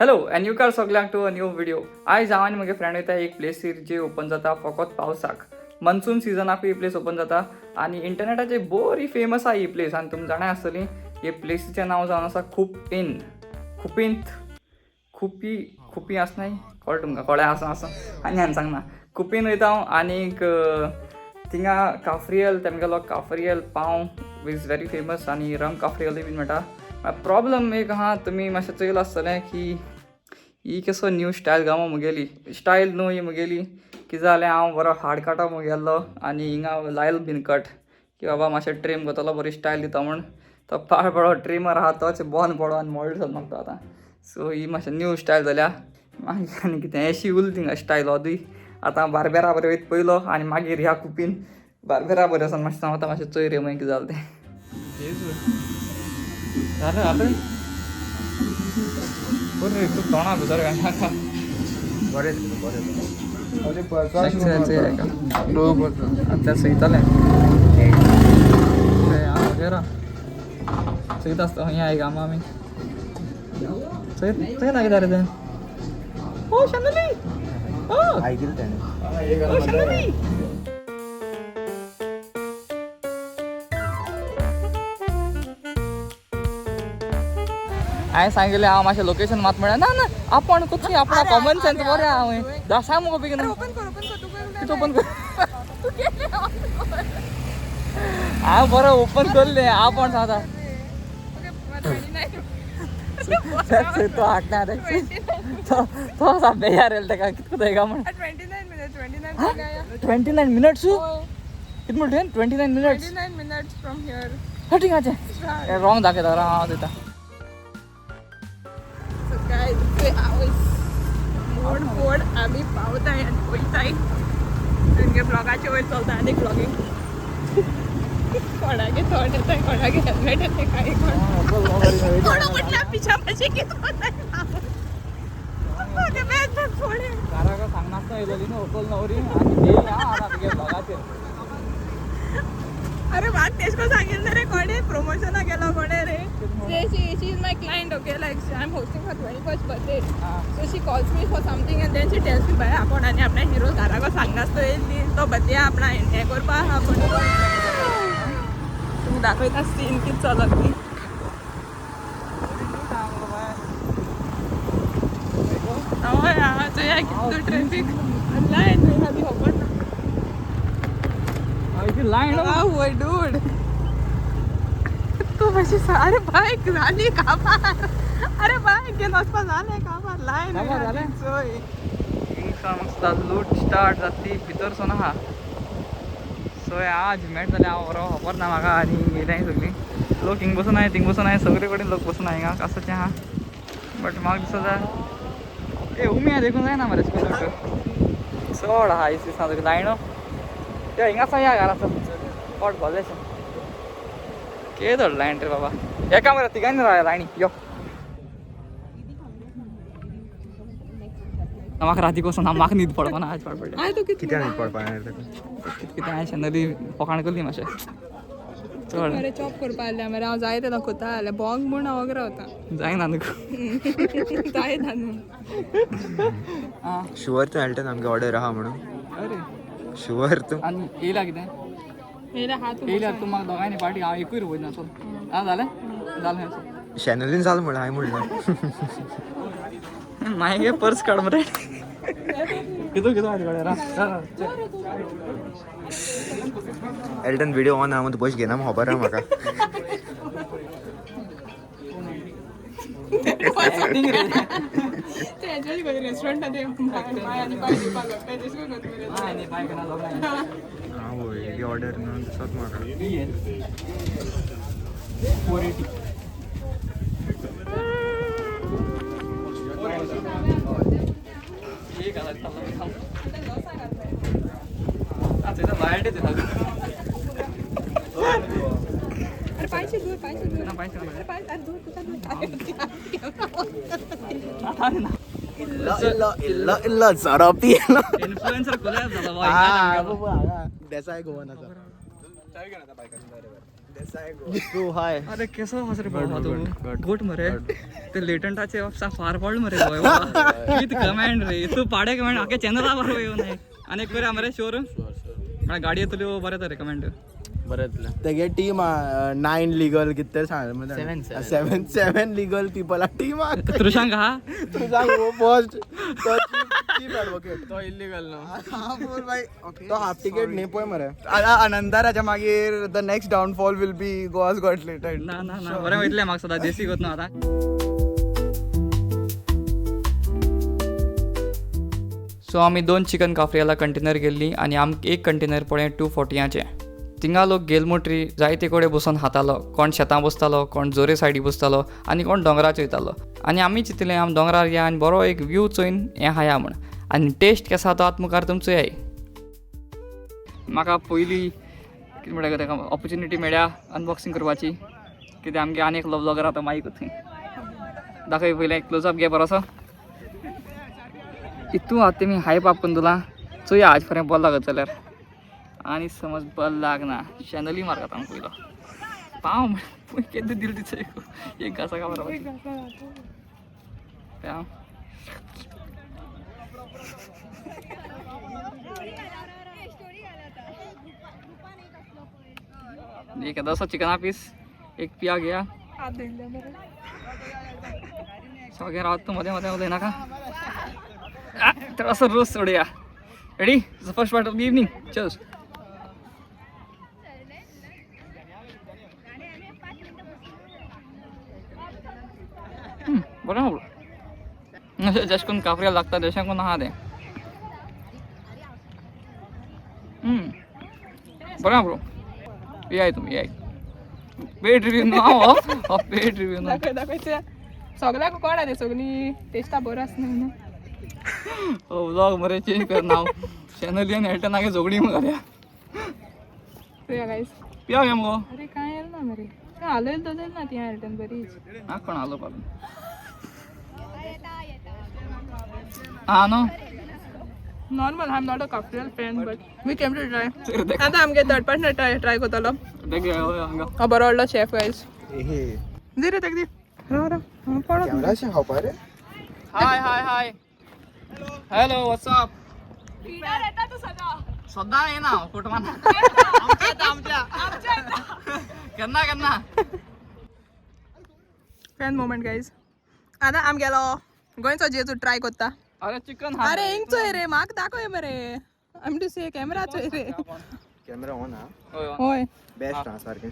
Hello आनी येवकार सगल्यांक टू अ न्यू व्हिडिओ. आयज हांव आनी म्हगे फ्रेंड वयता एक प्लेसीर जी ओपन जाता फकत पावसाक. मॉन्सून सिजनाकूय ही प्लेस ओपन जाता आनी इंटरनेटाचेर बरी फेमस आहा ही प्लेस. आनी तुमी जाणां आसतलीं, हे प्लेसीचें नांव जावन आसा खूप इन खुपींत खुपी खुपी आसनाय कळटा तुमकां कळ्ळें आसा आसा आनी हांवें सांगना खुपीन वयता हांव. आनीक थिंगा काफ्रियल तेमगेलो काफ्रियल पांव is very famous आनी रम काफ्रियलूय बीन मेळटा. प्रॉब्लम एक आहा, तुमी मातशें चोयलां आसतलें की ही कसो न्यू स्टायल गावो मुगेली स्टायल न्हू ही मुगेली. कितें जालें, हांव बरो हाड काटो मुगेलो आनी हिंगा लायल बीन कट की बाबा मातशें ट्रीम करतलो बरी स्टायल दिता म्हूण. तो पाड पडो ट्रिमर आहा तोच बंद पडो आनी मोडलो जालो म्हाका तो आतां. सो ही मातशें न्यू स्टायल जाल्या. मागीर आनी कितें अशी उरली थिंगा स्टायल ओदूय. आतां बार्बेरा बरें वयता पयलो आनी मागीर ह्या कुपीन बार्बेरा बरें वचोन मातशें सांगता, मातशें चोय रे मागीर कितें जालें तें. जालें जालें बरें तूं तोंडा भितर घालनाका. बरें बरें. आतां सयतलें वगैरा सयत आसता खंय आयक आमी आमी चोय चोय ना कितें रे तें. ओ शनली ओ. आयकिलें तेणें. ओ शनली. हांवें सांगिल्लें हांव मातशें लोकेशन मात म्हळ्यार ना ना आपूण कुछ आपणा कॉमन सेन्स बरें आहा. हांवें सांग मुगो बेगीन. ओपन कर, ओपन कर तू. कितें ओपन कर? हांव बरो ओपन करलें आपूण सांगता. तो हाडना तो तो सामकें यार येयलो ताका कितको थंय म्हण. 29 minutes, 29. 29 minutes कितें म्हणटा तुवें? 29 minutes. 29 minutes from here. थिंगाचें wrong दाखयता हांव दिता. So guys, हांव मोड मोड आमी पावताय आनी वयताय. तुमगे ब्लॉगाचे वयर चलता आनी ब्लॉगींग. कोणागे तोंड येता, कोणागे हेल्मेट येता, काय कोण कोण म्हटल्यार पिछा मातशें कितें कोताय बॅग बॅग फोडे. घराक सांगनासतना येयलेली न्हू व्हंकल न्हवरी आनी येयली आं आतां तुगे ब्लॉगाचेर. अरे म्हाका तेश कोन सांगिल्लें रे, कोणे प्रमोशनाक गेलो कोणे रे. She is my client, okay? Like, I am hosting her 21st birthday, so she calls me for something and then she tells me, बाय आपूण आनी आपणा हिरो घराक सांगनासतो येयल्ली, तो बर्थडे आपणा हें करपा आहा. पूण तुमी दाखयता सीन कितें चलत ती. हय, हांगा चोया कितलो ट्रेफीक, लायन आहा ती खबर ना. लायन. वय डूड, तूं मातशी. अरे बायक जाली काबार. अरे बायक घेवन वचपा जालें काबार लायन. काबार जालें? चोय. हिंगसान लूट स्टार्ट जाता ती भितर सोन आहा. सो आज मेट जालें हांव बरो खबर ना म्हाका. आनी येयल्याय सगळीं लोक हिंग बसून आहाय, थिंग बसून आहाय, सगळे कडेन लोक बसून आहाय हिंगा कसचें आहा. बट म्हाका दिसता ए उमी आहा देखून जायना मरे स्कूल चड आहा दिसना तुका लायनो त्यो हिंगा या घराचो पोट भरलेशें. केदो लायन रे बाबा, एका मरे तिगांनी रावया लायनी यो. म्हाका राती वचून म्हाका न्हीद पडपा ना आज पाड पडलें. आय तूं कितें कित्याक न्हीद पडपा जाय ताका? कितें कितें हांवें शनली फकाण करली मातशें चड. मरे चॉप करपा आसलें मरे हांव जायते दाखोवता जाल्यार बोंग म्हूण हांव रावता. जायना न्हू. जायना न्हू. आं. शुवर तूं मेळटा आमगे ऑर्डर आहा म्हणून? अरे. शुवर तूं? आनी येयला कितें? येयल्या हात. येयल्यार तूं म्हाका दोगांयनी पार्टी हांव एकूय रुपय ना. चल आं जालें जालें. शॅनलीन जालें म्हणलें हांवें म्हणलें. मागीर पर्स काड मरे. कितू कितू हाड रा. एल्टन व्हिडिओ ऑन आहा म्हूण तूं पयशे घेना म्हूण खबर आहा म्हाका. तेंच्याच खंय रेस्टॉरंटान ते माय आनी पाय दिवपाक तेजेच करता मरे. हांव ही ऑर्डर न्हू दिसत म्हाका. 480. एक हजार लायट. अरे पायशे दूर, पायशे दूर. ना पायशे. अरे पाय, अरे दूर तुका दूर. इल्लो इल्लो इल्लो झरपी. इन्फ्लुएन्सर कोलॅब जाला. देसाय गोवन आसा. तू हाय. अरे केसो आसा रे बाबा तू गोट मरे ते लेटंटाचे फार पड मरे कित कमेंट रे तू पाडे कमेंट आखे चॅनला बरो येवन आनी एक बरें मरे शोर म्हळ्यार गाडी येतल्यो बरें तर कमेंट. बरें. तेगे टीम 9 लिगल कितें तरी सांगलें. Seven, seven seven legal people team. तृशांक हा. तुझा फर्स्ट तो चीफ एडवोकेट. तो इलिगल न्हू. तो हाफ तिकेट न्ही पळय मरे. अनंताराच्या मागीर the next downfall will be Goa's Got Latent. ना ना ना, बरें वयतलें म्हाका सदां देसी गोत ना आतां. सो आमी 2 चिकन काफ्रियाला कंटेनर गेल्ली आनी आमकां एक कंटेनर पळय 240. थिंगा लोक गेलमोटरी जायते कडेन बसून खातालो. कोण शेतां बसतालो, कोण जोरे सायडी बसतालो आनी कोण दोंगराचेर वयतालो. आनी आमी चिंतलें आमी दोंगरार या आनी बरो एक व्यू चोयन हें खाया म्हण आनी टेस्ट केसो आहा तो आतां मुखार तुमी चोयाय. म्हाका पयली कितें म्हणटा तेका ऑपॉर्चुनिटी मेळ्ळ्या अनबॉक्सिंग करपाची. कित्याक आमगे आनी एकलो ब्लॉगर आतां माईक थंय दाखय. पयलें एक क्लोजअप घे बरोसो. इतू आतां तेमी हायप आप करून तुला चोया आज पर्यंत बरो लागत जाल्यार. आनी समज बरो लागना शॅनली मारता आमकां पयलो पाव पळय केद्दे दिल तिचो एक घासा का बरोबर पाव. एक येदोसो चिकना पीस एक पिया घया. सगळें रावत तूं मदें मदें उलयनाका. थोडासा रोस सोडया. Ready, first part of the evening. Cheers. बरें आवडलो. जशें करून काफ्रियल लागता तशें करून आहा तें. बरें आहा ब्रो. येयाय तुमी येयाय. पेड रिव्यू न्हू हो, पेड रिव्यू न्हू. दाखय दाखय ते सगळ्याक कोण रे सगळी टेस्टा बरो आसना न्हू. हो व्लॉग मरे चेंज कर नाव चॅनल आनी एल्टनागे झगडी मरे. चोया गायस. पिया घे मुगो. अरे काय येल ना मरे हालयल दवरलें ना ती एल्टन बरीच. ना कोण आलो पासून हा न्हू. Normal, I am not a cafreal fan but we came to try. चल देख. आतां आमगे थर्ड पार्टनर ट्राय ट्राय करतलो. देख हांगा. हो बरो व्हडलो शेफ गायस. दी रे तेका दी. राव राव हांव पडत. कॅमेरा अशें खावपा रे. Hi hi hi, hello, what's up? येता तूं सदां. सदां येना हांव फोटो मारना. आमच्या आमच्या केन्ना केन्ना. Fan moment guys. आतां आमगेलो गोंयचो जेजू ट्राय करता. अरे चिकन. अरे हिंग चोय रे, म्हाका दाखय मरे. आम टू से कॅमेरा चोय रे. कॅमेरा ऑन हा. होय. बेस्ट हा सारकें.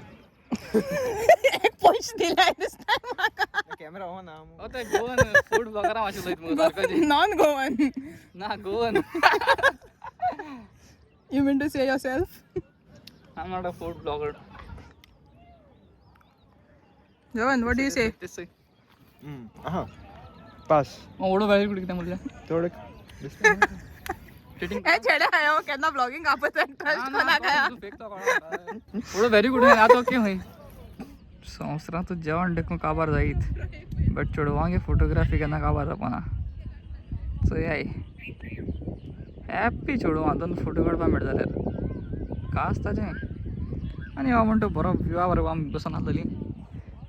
एक पयशे दिले दिसता म्हाका. कॅमेरा ऑन हा. ते गोवन फूड ब्लॉगरा मातशें उलयत मुगो सारको. Non Goan. ना Goan. You mean to say yourself? I am not a food blogger. Jovan, what do you say? हा पास. ओडो वेळ कुठे कितें म्हणलें. थोडे. हे चेडे हांव केन्ना ब्लॉगिंग आपत ट्रस्ट कोणाक आया. ओडो व्हेरी गुड. आतां ओके खंय संवसारांत जेवण देखून काबार जायत बट चेडवांगे फोटोग्राफी केन्ना काबार जावपाना. चोयाय हॅप्पी चेडवां दोन फोटो काडपा मेळटा जाल्यार कास ताजें. आनी हांव म्हणटा बरो व्यूआ बरोबर आमी बसून आसलेली.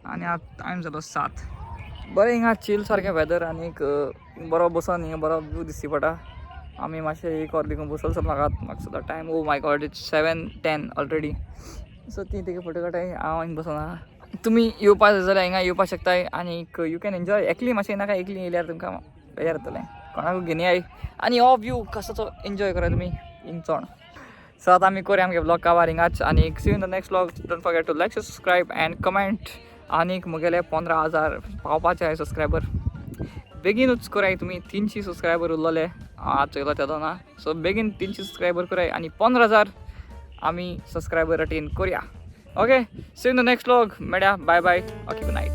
आनी आतां टायम जालो 7. बरें हिंगा चील सारकें वेदर आनीक बरो बसून हिंगा बरो व्यू दिसती पडटा. आमी मातशें एक वर देखून बसल सर. म्हाका म्हाका सुद्दां time, oh my god, it's 7:10 already. So ती तेगे फोटो काडटाय, हांव हिंगा बसून आहा. तुमी येवपा जाय जाल्यार हिंगा येवपाक शकताय आनीक you can enjoy. एकली मातशें नाका, एकली येयल्यार तुमकां बेजार जातलें. कोणाकूय घेवन येयाय आनी हो व्यू कसो एन्जॉय कराय तुमी हिंगचोण. सो आतां आमी कोरया आमगे ब्लॉग काबार हिंगाच आनी see in the next vlog. Don't forget to like, subscribe and comment. आनीक म्हगेले 15,000 पावपाचे आहाय सबस्क्रायबर. बेगीनूच कराय तुमी. 300 सबस्क्रायबर उरलेले आज चोयलो तेदोना. सो बेगीन 300 सबस्क्रायबर कराय आनी 15,000 आमी सबस्क्रायबर अटेन करया. Okay, see in the next vlog. मेळया, bye bye, okay, good night.